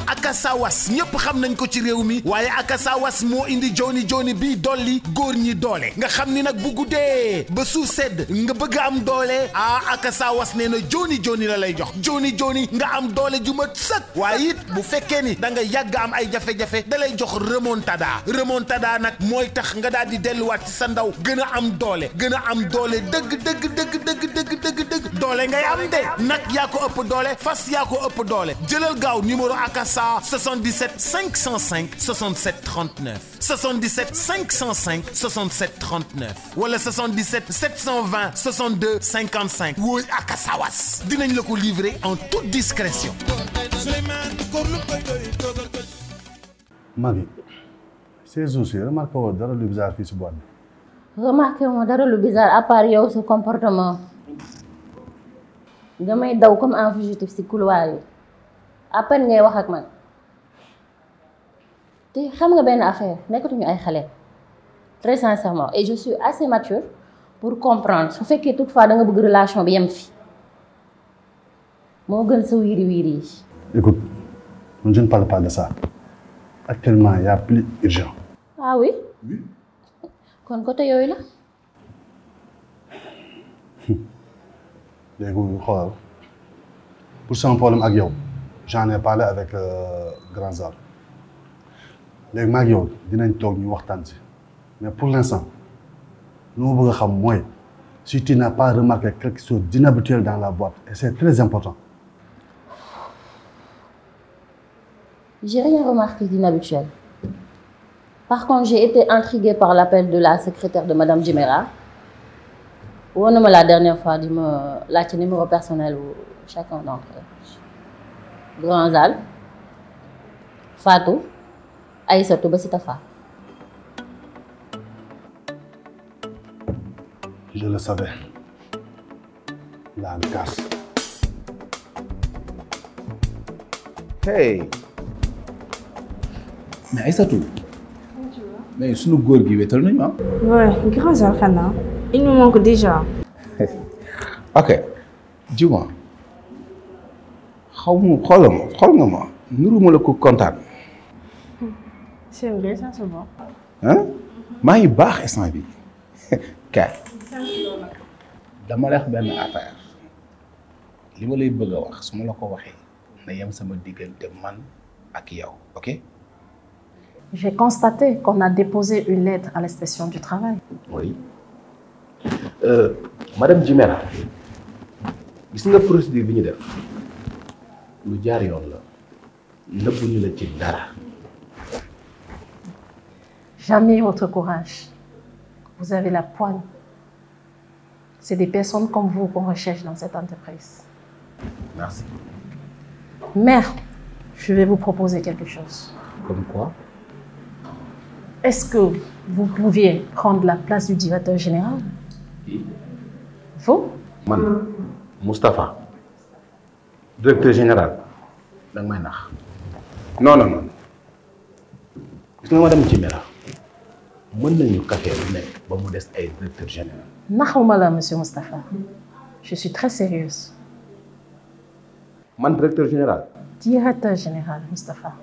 Akasawas ñëpp xam nañ ko ci réew mi waaye Akasawas moo indi joni joni bii dolli góor ñi doole nga xam ni nag bu guddee ba suuf sedd nga bëgg am doole Akasawas nee na joni joni la lay jox joni joni nga am doole ju mat sëkk waaye it bu fekkee ni da nga yàgg am ay jafe-jafe da lay jox remontada nag mooy tax nga daal di delluwaat ci sa ndaw gën a am doole dëgg doole ngay am de nag yaa ko ëpp doole fas yaa ko ëpp doole jëlal gaaw numéro Akasa 77 505 67 39 77 505 67 39 wala 77 720 62 55 wooy Akasawas dinañ la ko livrer en toute discrétion. Magui ces jours-ci remarqué woo dara lu bizarre fii si boîte bi. remarqué moo dara lu bizarre à part yow sa comportement damay daw comme un fugitif si couloir yi à peine ngay wax ak man te xam nga benn affaire nekkatuñu ay xale très sincèrement et je suis assez mature pour comprendre su fekkee toutefois da nga bëgg relation bi yem fi moo gën sa wiiri wiiri yi. Écoute, je ne parle pas de ça. Actuellement, il y a plus urgent. Ah oui? Oui. Kon côté yooyu la. Léegi xoolal pour sama problème ak yow j'en ai parlé avec Grand Zal léegi maa ak yow dinañ toog ñu waxtaan si mais pour l'instant lu ma bëgg a xam mooy si tu n'as pas remarqué quelque chose d'inhabituel dans la boîte et c'est très important. J'ai rien remarqué d'inhabituel. Par contre, j'ai été intriguée par l'appel de la secrétaire de Madame Djimera. On a la dernière fois dit le numéro personnel de chacun d'entre eux. Grand Zal, Fatou, Aïssatou, Bassitafa. Je le savais. La casse. Hey. Mais Aïssatou. Mais suñu góor gi wétal nañu ah. Ouais, Grand Zal xanaa. Il me manque déjà. Ok. Dis-moi. xool nga ma. nuruma la ko kontaan. C'est vrai, ça se voit. Hein? maa ngi baax instant bi. Kay. dama lay wax benn affaire. li ma lay bëgg a wax su ma la ko waxee na yem sama diggante man ak yow, ok? J'ai constaté qu'on a déposé une lettre à l'inspection du travail. Oui. Madame Djimera, gis nga procédure bi ñu def lu jaar yoon la nëbbuñu la ci dara. Jamais votre courage. Vous avez la poigne. C'est des personnes comme vous qu'on recherche dans cette entreprise. Merci. Mère, je vais vous proposer quelque chose. Comme quoi? Est-ce que vous pouviez prendre la place du directeur général? Qui? Vous? Man, Moustapha, directeur général. Da nga may nax. Non. Gis nga madame Djimera, mën nañu café lu nekk ba mu des ay directeur général. Naxuma la, monsieur Moustapha. Je suis très sérieuse. Man directeur général. Directeur général, Moustapha.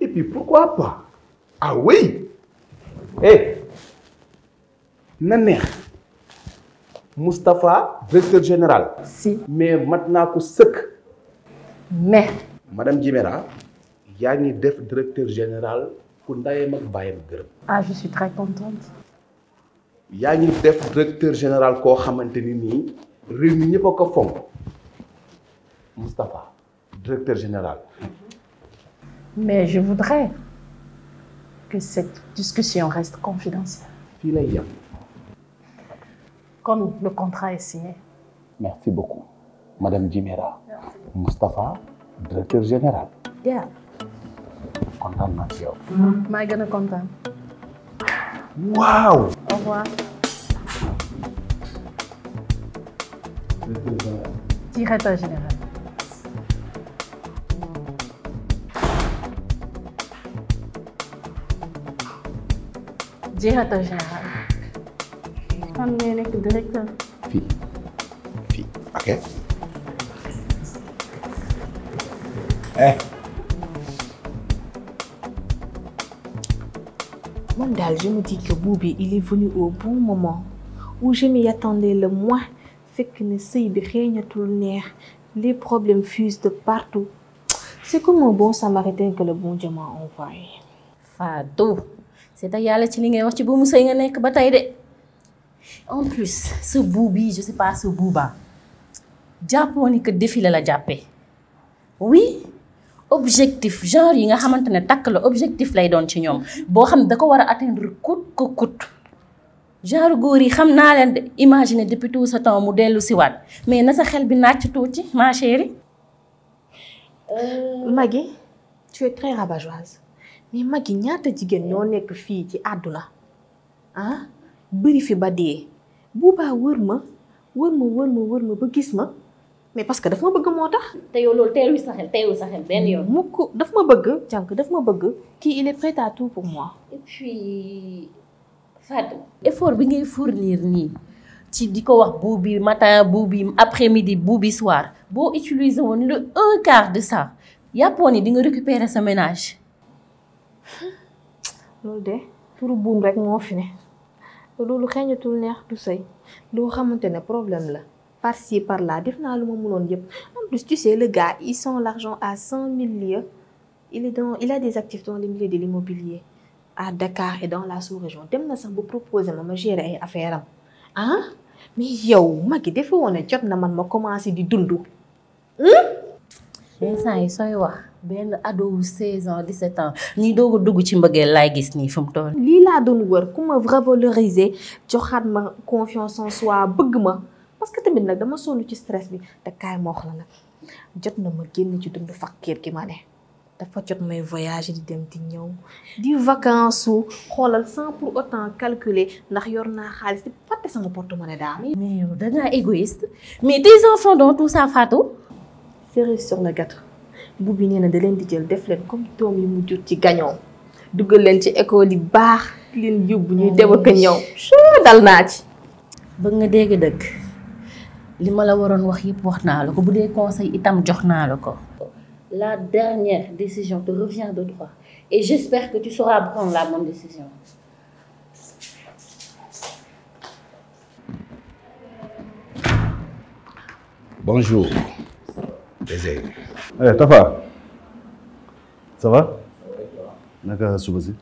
Et puis pourquoi pas? Ah oui! Eh! Na neex. Moustapha, directeur général. Si. Mais maintenant ko sëkk. Mais. Madame Djimera, yaa ngi def directeur général ku ndayem ak bàyyam gërëm. Ah, je suis très contente. yaa ngi def directeur général koo xamante ni nii réew mi ñëpp a ko fonk. Moustapha, directeur général. Mais je voudrais que cette discussion reste confidentielle. fii lay yem. Comme le contrat est signé. Merci beaucoup madame Djimera. Moustapha directeur général. Yeah. kontaan naa ci yow. maa gën a kontaan. waaw. Au revoir. Directeur général. Directeur général. Fan ngay nekk directeur. fii ok. Moi, je me dis que Boubi, il est venu au bon moment où je m'y attendais le moins. Fait que ne sait rien tout le nerf. Les problèmes fusent de partout. C'est comme un bon samaritain que le bon Dieu m'a envoyé. Fatou c'est à yàlla ci li ngay wax ci bu mu sëy nga nekk ba tey de en plus ce Boubi je sais pas ce Bouba jàppoo ni que défi la jàppee oui objectif genre yi nga xamante ne takk la objectif lay doon ci ñoom boo xam ne da ko war a atteindre coûte que coûte genre góor yi xam naa leen de imaginer depuis tout ce temps mu dellu siwaat mais na sa xel bi nàcc tuuti ma chérie. Maggie, tu es très rabat-joise. Mais Maggie, ñaata jigéen ñoo nekk fii ci àdduna ah bëri fi ba dee Bouba wër ma ba gis ma mais parce que daf ma bëgg moo tax. te yow loolu teewul sa xel benn yoon. mukk daf ma bëgg jànk daf ma bëgg kii il est prêt à tout pour moi. et puis Fatou effort bi ngay fournir nii ci di ko wax Boubi matin Boubi après-midi Boubi soir boo utiliser woon le 1/4 de ça yàppoo ni di nga récupérer sa ménage. loolu de pour buum rek moo fi ne loolu xeeñatul neex du sëy loo xamante ne problème la par-ci par-là def naa lu ma mënoon yëpp en plus tu sais le gars il sent l'argent à 100 000 lieues il a des actifs dans le milieu de l'immobilier à Dakar et dans la sous-région dem na sax bu proposer ma gérer ay affaire am ah mais yow Maggie defe woon ne jot na man ma commencé di dund. instant yi sooy wax benn ado wu 16 ans 17 ans ñuy doog a dugg ci mbëggeel laay gis nii fu mu toll. lii laa doon wër ku ma revaloriser joxaat ma confiance en soi bëgg ma parce que tamit nag dama sonn ci stress bi te kaay ma wax la nag jot na ma génn ci dund fakkiir gi ma ne dafa jot may voyager di dem di ñëw di vacances su xoolal sans pour autant calculer ndax yor naa xaalis di fàtte sama porte-monnaie daal. mais yow dangaa égoïste mais tes enfants dans tout ça Fatou. cerise sur le gâteau Boubi nee na da leen di jël def leen comme doom yi mu jur ci gañoom duggal leen ci école yi baax leen yóbbu ñuy dem ak ñëw dal naa ci. bëgg nga dégg dëgg li ma la waroon wax yëpp wax naa la ko bu dee conseil itam jox naa la ko. La dernière décision te revient de droit et j'espère que tu sauras prendre la bonne décision. Bonjour. Désolé. Eh Tafa ça va naka suba si.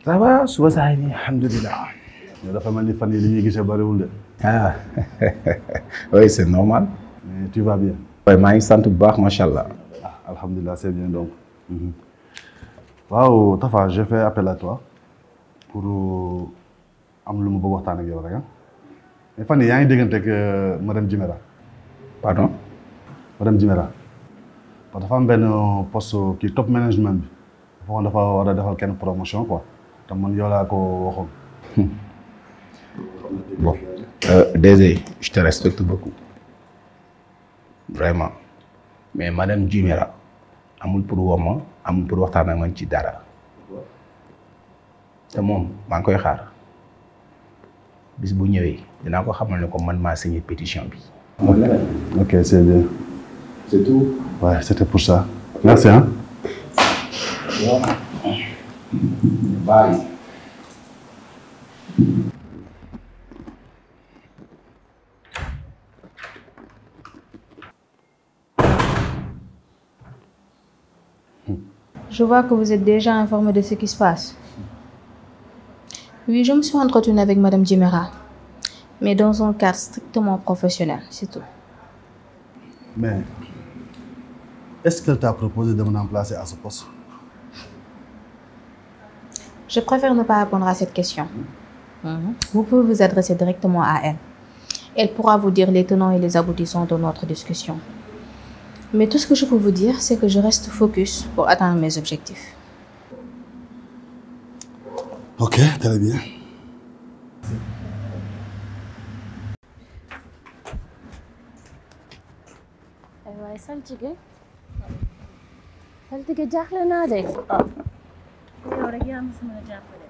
Ça va suba saa yi alhamdulilah. yow dafa mel ni fan yi li ñuy gisee bariwul de. Ah oui c'est normal. mais tu vas bien. waaye maa ngi sant bu baax macha allah. Ah, alhamdulilah c'est bien donc. waaw Tafa j'ai fait appel à toi pour am lu ma bëgg waxtaan ak yow rek mais fan yii yaa ngi déggante ak madame Djimera. Pardon. madame Djimera parce que dafa am benn poste kii top management bi dafa war a defal kenn promotion quoi te man yow laa ko waxoon. Bon DG je te respecte beaucoup vraiment mais madame Djimera amul pour woo ma amul pour waxtaan ak man ci dara te moom maa ngi koy xaar bis bu ñëwee dinaa ko xamal ne ko man maa signé pétition bi. Ok c'est bien. C'est tout. Ouais c'était pour ça. Merci hein. Bye. Je vois que vous êtes déjà informé de ce qui se passe. Oui, je me suis entretenue avec Madame Djimera, mais dans un cadre strictement professionnel, c'est tout. Mais est-ce qu'elle t'a proposé de me remplacer à ce poste? Je préfère ne pas répondre à cette question. Vous pouvez vous adresser directement à elle. Elle pourra vous dire les tenants et les aboutissants de notre discussion. Mais tout ce que je peux vous dire, c'est que je reste focus pour atteindre mes objectifs. Ok, très bien. waaye saltige jaaxle naa de. yow rek yaa ma si mën a jàppale.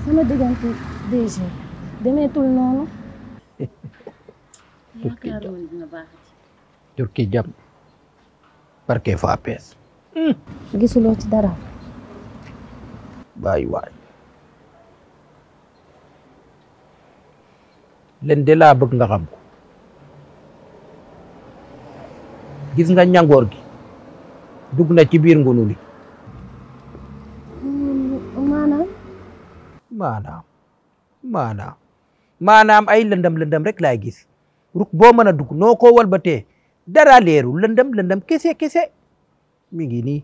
sama diggante DG demeetul noonu. yaakaaruma ni dina baaxati. Turki jam barke fa pees. gisuloo ci dara. bàyyi waay leen de laa bëgg nga xam ko gis nga ñangoor gi dugg na ci biir ngunu li maanaam ay lëndëm rek laay gis ruk boo mën a dugg noo ko walbatee dara leeru lëndëm kese mi ngi nii.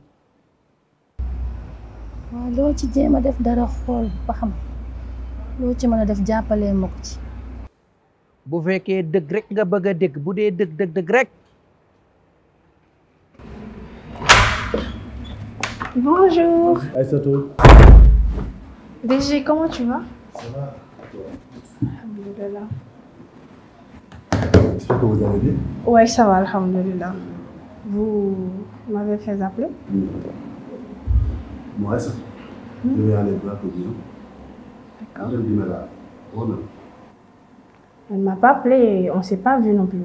waaw loo ci jéem a def dara xool ba xam loo ci mën a def jàppalee ma ko ci. bu fekkee dëgg rek nga bëgg a dégg bu dee dëgg rek. Bonjour. Aïssatou. DG, comment tu vas? Ça va. Alhamdulillah. J'espère que vous allez bien. Ouais, ça va, alhamdulillah. Vous m'avez fait appeler? Moi, Aïssatou. Je vais aller voir pour bien. D'accord. Madame Dimera, oh non. Elle ne m'a pas appelé et on ne s'est pas vu non plus.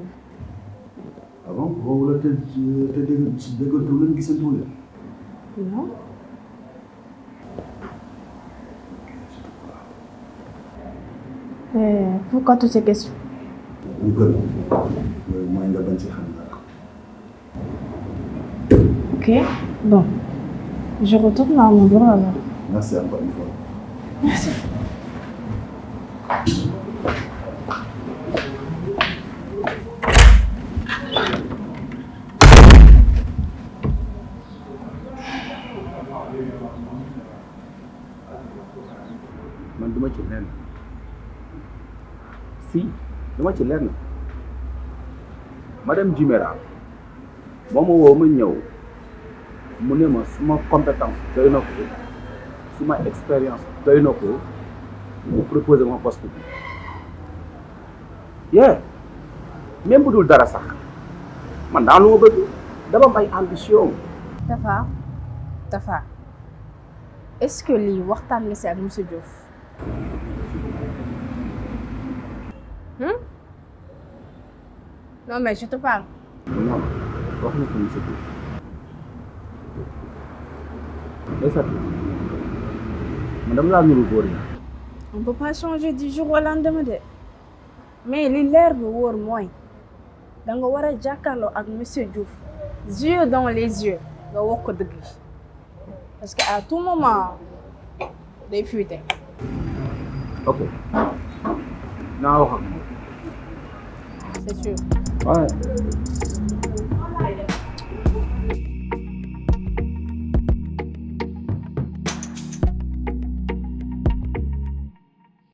Ah bon? Vous voulez te dégoûter tout le monde qui s'est tourné? Non. Pourquoi toutes ces questions? Ok, bon. Je retourne à mon bureau alors. Merci encore une fois. Merci. man duma ci lenn si duma ci lenn madame Jimera moo ma woo ma ñëw mu ne ma suma compétence doy na ko suma expérience doy na ko mu proposé ma poste bi même bu dul dara sax man daa lu ma bëgg dama am ay ambition. Tafa est-ce que lii waxtaan nga si ak monsieur Diouf? Non mais je te parle. Non wax na ko monsieur Diouf. Aïssatou man dama laa nuru góor yi. On peut pas changer du jour au lendemain de mais li leer bi wóor mooy da nga war a jàkkaarloo ak monsieur Diouf yeux dans les yeux nga wax ko dëgg parce que à tout moment day fuite. Ok naa wax ak moom. C'est sûr. Ouais.